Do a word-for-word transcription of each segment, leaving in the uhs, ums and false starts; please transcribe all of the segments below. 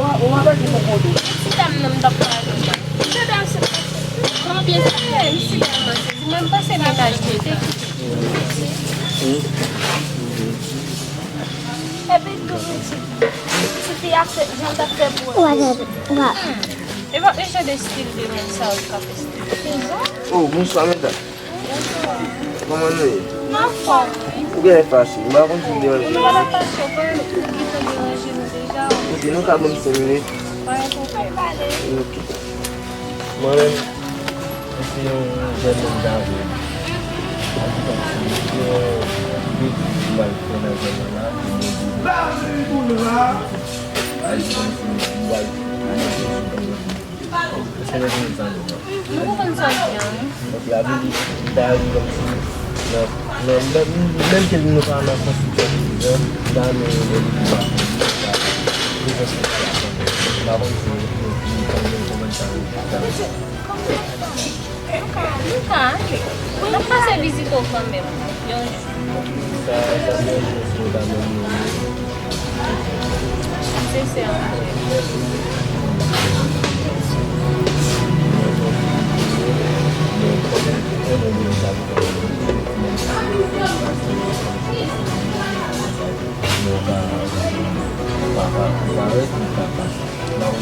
Ou angaje pou kont ou. Si dam nan m t ap pale la. Mesye dam se. Konbyen sa? Mesye dam nan se. Mwen m panse mennaj mwen te kite. Epi tou, ti, ti fi a fè, jan l t ap fè pou. E pa yon jan de stil de moun sa yo k ap estil. Oh, bonswa, medam. Kòman nou ye? M anfòm, wi. Ou genlè fache, m pa konn si m deranje nou. Nou pa fache, ou pa gentan deranje nou deja. Ok, nou ka ban m senk minit? Pa gen pwoblèm. Ok. Mwen menm, mwen se yon jèn nonm Dave. An ki tansi, mwen se yon betiz m pral fè nan zòn nan la, se Bondye ki. An ki tansi, mwen pral. Mwen se yon jèn zanmi. Nou konprann sa w di a, wi. Donk, la vin, m ta renmen kòmsi, nan, nan, menm, menm ke nou pa nan konstriksyon legliz la, m ta renmen lè legliz la fini, m ta prezans nou pa la kanmenm. M pa konn si nou, nou, nou konprann sa nou di a. Nou ka, nou ka ale. N ap pase vizite w kanmenm, yon jou. Sa, sa byen, se ta menm. Se sè anjè.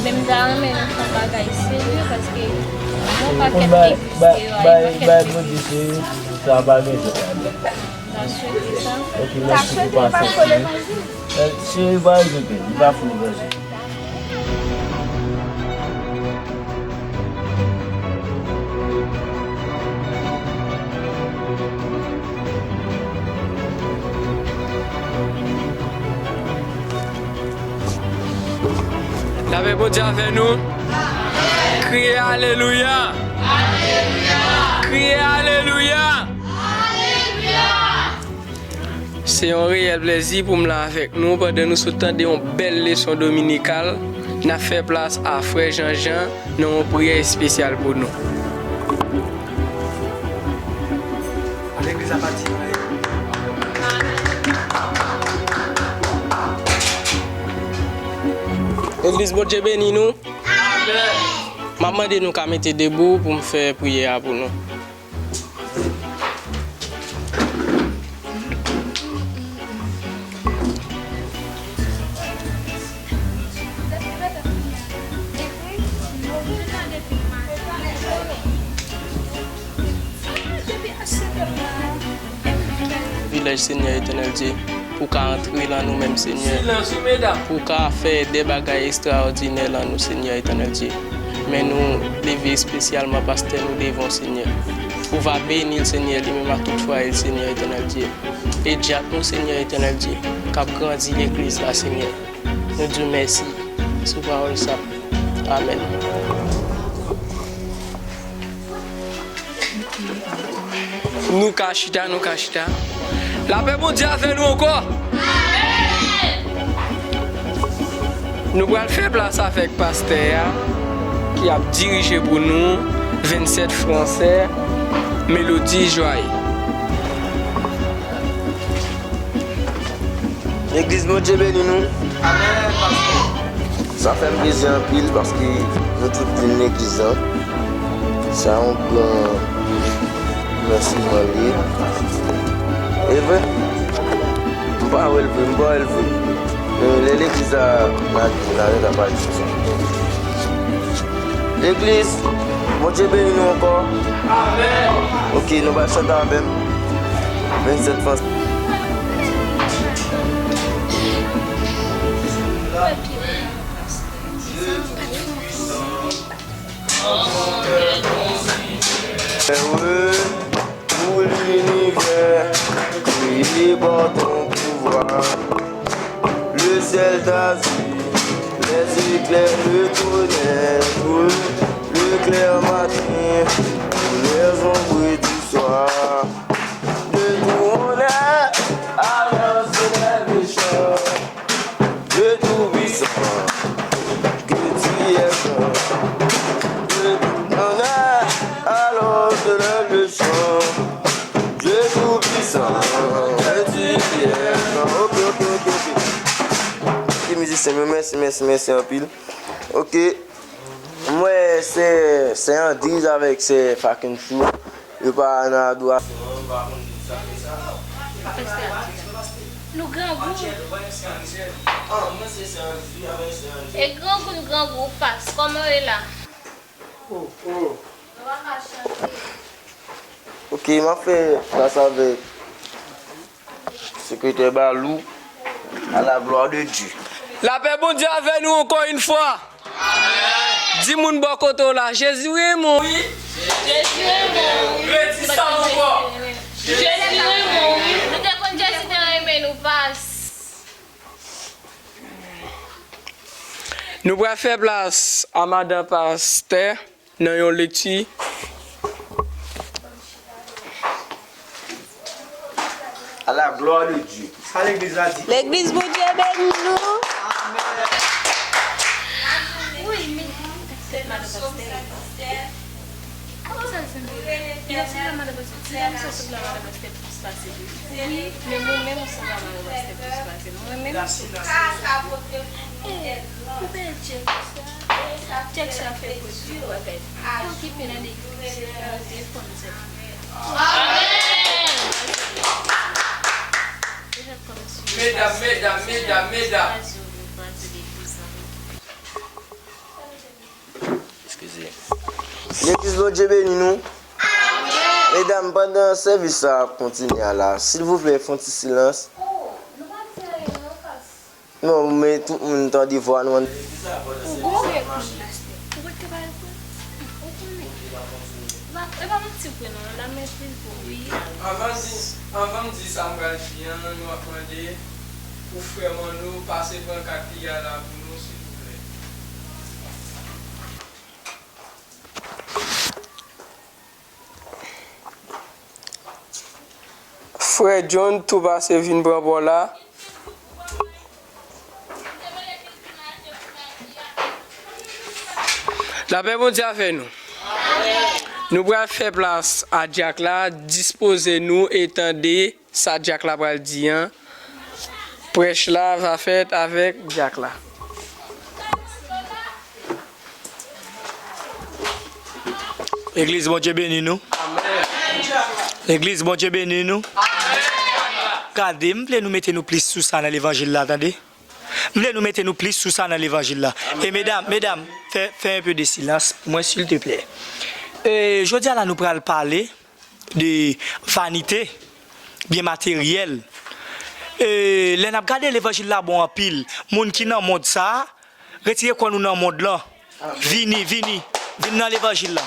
Men m ta renmen nou fè yon bagay serye, paske yon pakèt legliz deyò a, yon pakèt legliz. Sa pa gen jwèt ladan. N a swete sa. Ok, mèsi pou pasyans ou. Eh, cheri, pa rezope, li pa fou levanjil. Lapè Bondye avè nou. Kriye alelouya. Kriye alelouya. Se yon reyèl plèzi pou m la avèk nou pandan nou sot tande yon bèl leson dominikal. N ap fè plas a frè Jean Jean nan yon priyè espesyal pou nou. Legliz la pa di anyen. Legliz, Bondye beni nou. M ap mande nou ka mete debou pou m fè priyè a pou nou. Privilèj, Senyè Etènèl Dye, pou w ka antre nan nou menm, Senyè. Silans ou, medam. Pou w ka fè de bagay ekstraòdinè nan nou, Senyè Etènèl Dye. Men nou leve espesyalman pastè nou devan w, Senyè. Ou va beni l, Senyè, li menm ak tout fwaye l, Senyè Etènèl Dye. E dyak nou, Senyè Etènèl Dye, k ap grandi legliz la, Senyè. Nou di w mèsi sou pawòl sa. Amèn. Nou ka chita, nou ka chita. Lapè Bondye avè nou ankò. Nou pral fè plas avèk pastè a ki ap dirije pou nou vennsèt fransè, Mélodie Joy. Legliz, Bondye beni nou. Amèn, pastè. Sa fè m plezi anpil paske nou tout vin legliz la. Sa yon gran remèsiman li ye. E vre? M pa wè l vre, m pa wè l vre. Men lè legliz la, la, la, la, pa di sa. Legliz, Bondye beni nou ankò. Amèn. Ok, nou pral chante avè m. Vennsèt fransè. Heureux pour l'univers créé par ton pouvoir. Le ciel d'azur, les éclairs, le tonnerre, le clair matin, pour les ombres du soir. De tout honneur à l'Éternel des chants, le Tout-Puissant, que tu es grand. De tout honneur à l'Éternel des chants, Dieu Tout-Puissant, que tu es grand. Ok, ok, ok, ok. Ok, mizisyen. Mèsi, mèsi, mèsi anpil. Ok. M wè sè, sè Andriz avèk sè Fakenchou, yo pa nan adorasyon an, m pa konn sa fè sa. Nou grangou. E grangou, n grangou, pas. Kòman w ye la? Ok, m ap fè plas avèk sekretè Balou, à la gloire de Dieu. Lapè Bondye avè nou ankò yon fwa. Di moun bò kote w la, Jezi renmen w wi. Jezi renmen w wi. Redi sa ankò. Jezi renmen w wi. Nou te konn Jezi te renmen nou pas. Nou pral fè plas a madan pastè nan yon lekti. À la gloire de Dieu. Sa legliz la di. Legliz Bondye beni nou. Wi, men. Madan pastè. Kòman sa l sanble? Li sanble a madan pastè. Li sanble a madan pastè plis pase li. Wi, men mwen menm ou sanble a madan pastè plis pase mwen menm. Ou bèl tchèk sa. Tchèk sa fè pou di bagay. Okipe nan legliz la, defann sa. Medam, medam, medam, medam. Eskize. Legliz Bondye beni nou. Medam, pandan sèvis sa ap kontinye a la, silvouplè, fè yon ti silans. Non, men tout moun tande vwa nou an. Ou gon rèv moun pastè. Ou pa t ka pale pou ou konnen. E pa manti ou kwè non, la men pil pou wi. Anvan di, anvan m di sa m pral di an, nou ap mande pou frè Manno pase pran kat li a la pou nou, silvouplè. Frè John tou pase vin pran bò la. Lapè Bondye avè nou. Nou pral fè plas a dyak la, dispoze nou e tande sa dyak la pral di an. Prèch la va fèt avèk dyak la. Legliz Bondye beni nou. Legliz Bondye beni nou. Gade, m vle nou mete nou plis sou sa nan levanjil la, tande. M vle nou mete nou plis sou sa nan levanjil la. E medam, medam, fè, fè enpe de silans pou mwen, silteplè. E, jodi a la, nou pral pale de vanite, byen materyèl. E, lè n ap gade levanjil la bon anpil, moun ki nan mond sa a, retire kò nou nan mond lan. Vini, vini, vin nan levanjil la.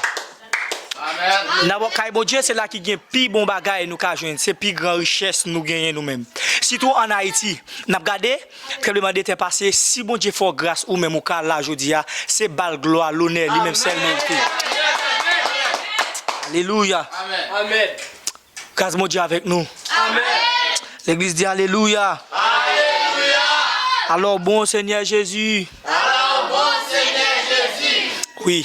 N ap kay Bondye, se la ki gen pi bon bagay nou ka jwenn, se pi gran richès nou genyen nou menm. Sitou ann Ayiti, n ap gade, tranblemanndetè pase, si Bondye fè w gras ou menm ou ka la jodi a, se ba l glwa, lonè, li menm sèl merite. Alelouya. Amèn. Gras Bondye avèk nou. Amèn. Legliz di alelouya. Alelouya. Alò bon Senyè Jezi. Alò bon Senyè Jezi. Wi.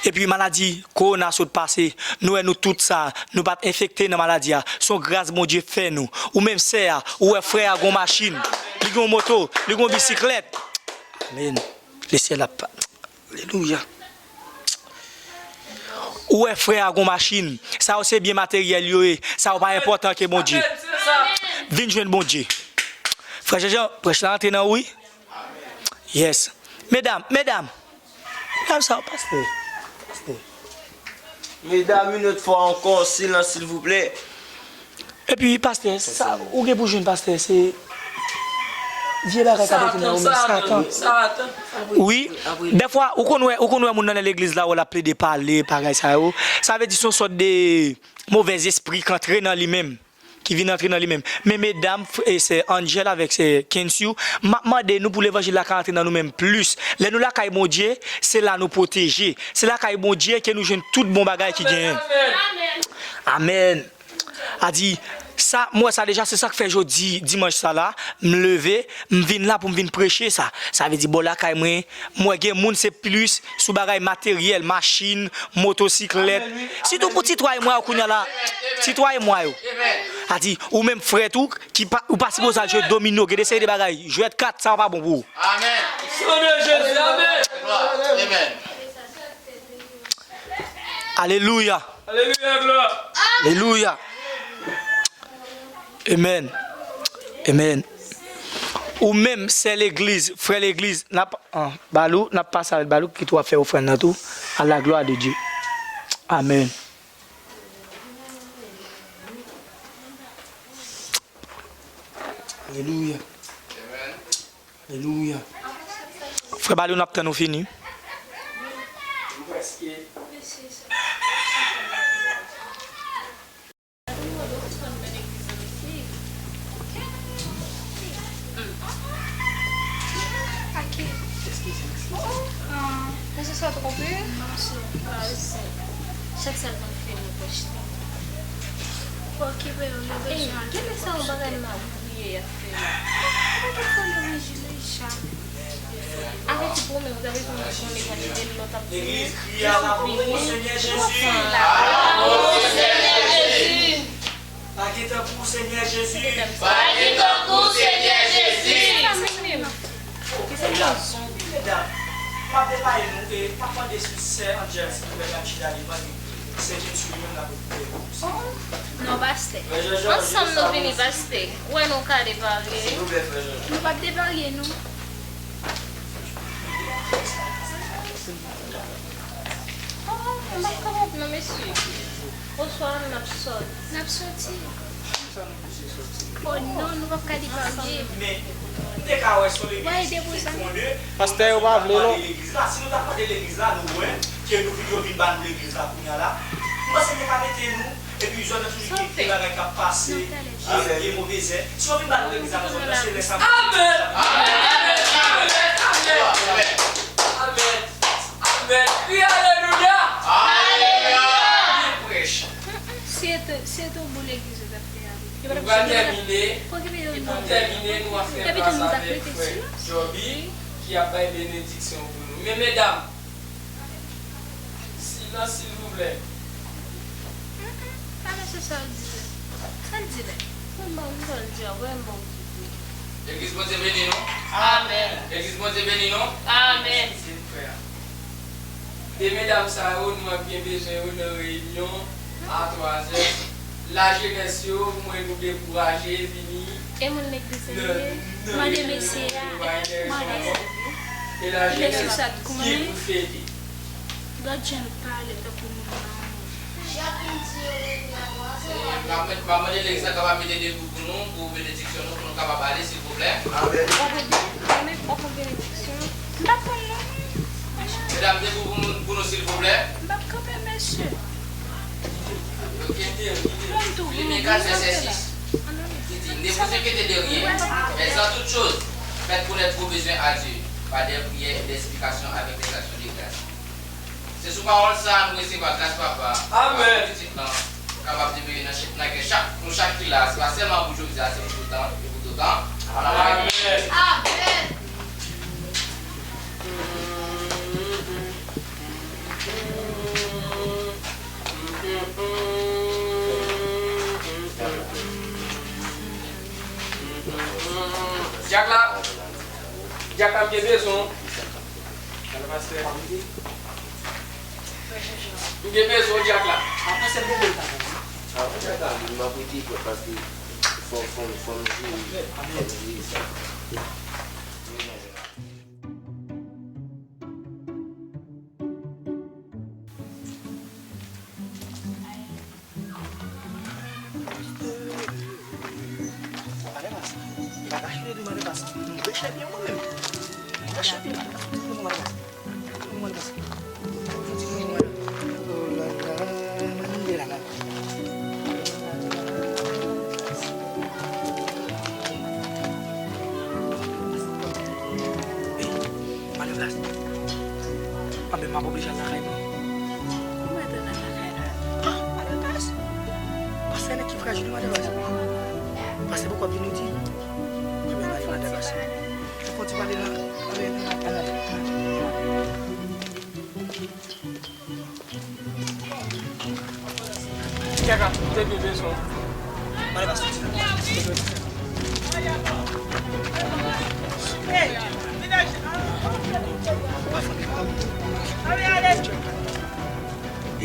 Epi maladi kowona sot pase. Nou wè nou tout sa. Nou pa t enfekte nan maladi a. Se yon gras Bondye fè nou. Ou menm sè a, ou wè frè a gon machin. Li gon moto, li gon bisiklèt. Amèn. Lesyèl ap. Alelouya. Ou wè frè a gon machin. Sa yo se byen materyèl yo ye. Sa yo pa enpòtan ke Bondye. Vin jwenn Bondye. Frè Jean Jean, prèch la antre nan ou wi. Yes. Medam, medam. Medam sa yo, pastè. Pastè. Medam, yon lòt fwa ankò, silans, silvouplè. Epi, pastè, sa ou gen pou jwenn, pastè, se vye bagay k ap antre nan ou menm, Satan. Wi, dèfwa, ou konn wè, ou konn wè moun nan legliz la, wè l ap plede pale, bagay sa yo. Sa vle di se yon sòt de movèzespri k antre nan li menm, ki vin antre nan li menm. Men medam, e sè Angel avèk sè Kensiou, m ap mande nou pou levanjil la ka antre nan nou menm plis. Lè nou lakay Bondye, se la nou pwoteje. Se lakay Bondye ke nou jwenn tout bon bagay ki genyen. Amèn. A di, sa, m wè sa deja, se sa k fè jodi, dimanch sa la, m leve, m vin la pou m vin preche sa. Sa vle di, bò lakay mwen, m wè gen moun se plis sou bagay materyèl, machin, motosiklèt. Sitou pou ti twa mwa yo kounye a la. Ti twa mwa yo. Sa di, ou menm frè tou, ki pa, ou pa sipoze al jwe domino, gen de seri de bagay. Jwèt kat, sa pa bon pou ou. Amèn. Son de Jezi, amèn. Amen. Alelouya. Alelouya, glwa. Alelouya. Amen. Amen. Ou menm, sè legliz, frè legliz, n ap, ah, Balou, n ap pase avèk Balou, ki tou ap fè ofrann nan tou, à la gloire de Dieu. Amen. Alelouya. Alelouya. Frè Balou, n ap tann ou fini. Mesye sa twonpe. Chak sa l konn fè, nou pòch li. Pou okipe yo, yo bezwen al fè kòb sou tèt yo. Avèti pou ou menm, ou ta bezwen konnen kantite lòt ap vini. Legliz kriye a la pou Senyè Jezi. Alabò Senyè Jezi. Pa gen tankou Senyè Jezi. Pa gen tankou Senyè Jezi. Medam, m ap depaye nou, e m ap mande si sè Angel, silvouplè, k ap chita devan li, se jenn sou li menm l ap okipe. Non, pastè. Ansanm nou vini, pastè. Ou wè nou ka deparye. Silvouplè, frè Jean-Jean. Nou p ap deparye, non. Oh, nou p ap kapab, non, mesye. Oswa n ap sòti. N ap sòti. Oh non, nou p ap ka deparye. Men, m te ka wè se yon legliz ki fonde. Pastè yo pa vle, non. Legliz la, si nou ta mande legliz la, nou wè ke nou vin, yo vin ba nou legliz la kounye a la. M panse nou ka mete nou, epi zòn nan toujou gen de bagay k ap pase, gen, gen move zè. Si yo vin ba nou legliz la nan zòn nan, se lè sa. Amèn! Amèn! Amèn! Amèn! Amèn! Amèn! Kriye alelouya! Alelouya! Byen prèch. Si se te, si se te yon bon legliz yo t ap fè a, wi. Nou pral tèmine, e pou tèmine, nou ap fè gras avèk frè Joby, ki ap bay benediksyon pou nou. Men medam, silans, silvouplè. Mm, mm. Pa mesye sa l di la. Sa l di la. Mwen ba m sa l di a, wè m ba w di pou. Legliz Bondye beni nou. Amèn. Legliz Bondye beni nou. Amèn. Se frè a. De medam sa yo, nou ap byen bezwen yo nan reyinyon a twa zè. Lajenès yo, mwen nou dekouraje vini. E moun legliz yo ye? Mande mesye a. Mande. E lajenès, ki pou fete? Gad jan l pale tankou moun nan. M ap, m ap mande legliz la kapab mete debout pou nou, pou benediksyon nou, pou nou kapab ale, silvouplè. Amèn. W ap mete, w ap mete benediksyon. M pa konn non. Medam, debout pou nou, pou nou, silvouplè. M p ap kanpe, mesye. Ok. Filipen kat, vèsè sis. Li di, ne vous inquiétez de rien, mais en toute chose, faites connaître vos besoins à Dieu, par des prières et des supplications avec des actions de grâce. Se sou pawòl sa a nou resevwa gras Papa. Amèn. Pitit lan, nou kapab demere nan chak, nan kè chak, nou chak ki la. Se pa sèlman pou jodi a, se pou tout tan, e pou tout tan. Amèn. Amèn. Dyak la, dyak la, m gen bezwen w. Alo, pastè. M gen bezwen w dyak la. Apre se bobo l ta bon. Apre sa ta vin, m ap rete pran paske fò, fò, fò m jere, fò m jere sa. Madan Pas. M pa ka chire di madan Pas. M pechè byen mwen menm. M pechè byen. Madan Pas. Madan Pas. Fon ti mwen, madan. Oh la la, mande la, madan. Hey, madan Pas. Anben, m ap oblije al lakay mwen. Ou mèt al lakay la. Ah, madan Pas. Pastè nèg ki frajil, madan Pas. Pastè poko ap vin wi. Anben, m ale, madan Pas. Ou konn ti pale la. Anben, ann ale. Kaka, m te byen bezwen w. E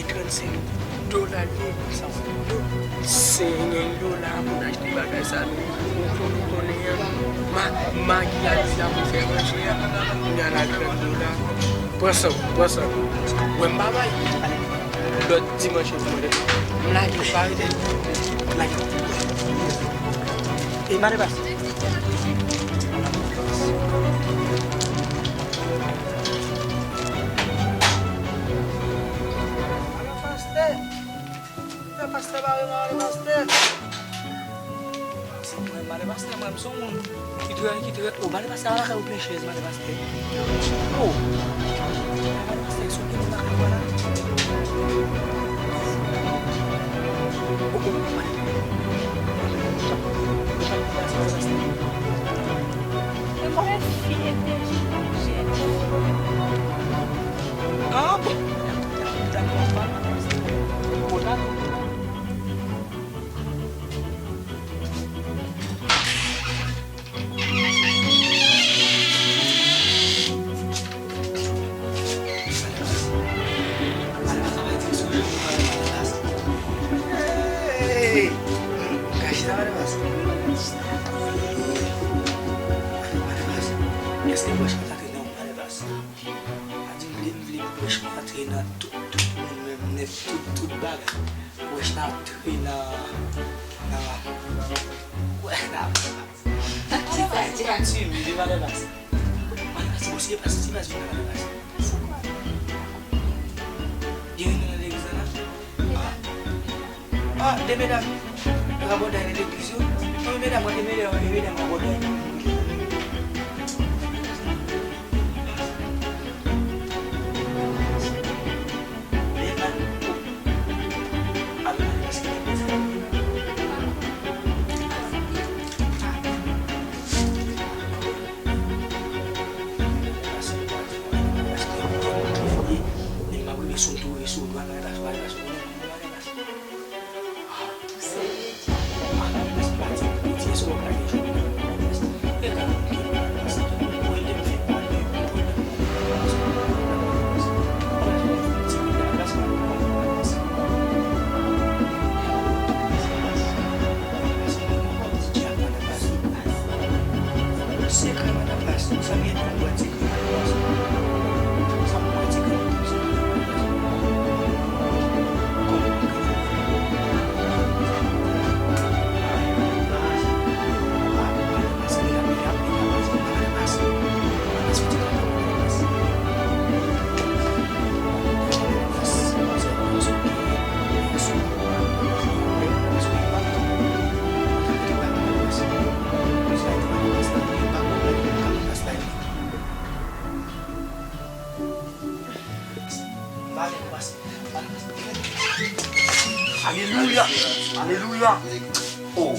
trannsenk dola l ye. Senk dola pou n achte bagay sa nou, nou konnen an. Ma, magi a li la pou fè manje a. Kounye a la trant dola. Pran san w, pran san w. Wè m pa bay. Lòt dimanch yo pou mwen. M lage, pa rete. Lage. E mande bas. Pastè. Fè pastè bare m ale pastè. Se mwen, mande pastè, mwen, m se yon moun ki trè, ki trè, o, mande pastè, ala kay ou plen chèz, mande pastè. O, mande pastè, sou ki moun nan la. O, o, mande. E mwen fi e deji manje. Ah, bon. Hey! Kay chita, Manevas. Manevas, èske bwèch la ta trete w, Manevas? Pa di m vle, m vle bwèch la antre nan tout, tout moun menm nèt, tout, tout bagay. Bwèch la antre nan, nan, bwèch la. Ti pa, ti pa timize, Manevas. Manevas, bon, se pa, se pa vin nan Manevas. Gen reyinyon nan legliz la la? Ah, de medam rabòday nan legliz yo. Konbyen medam, konbyen medam, konbyen medam rabòday? Alelouya! Alelouya! Oh!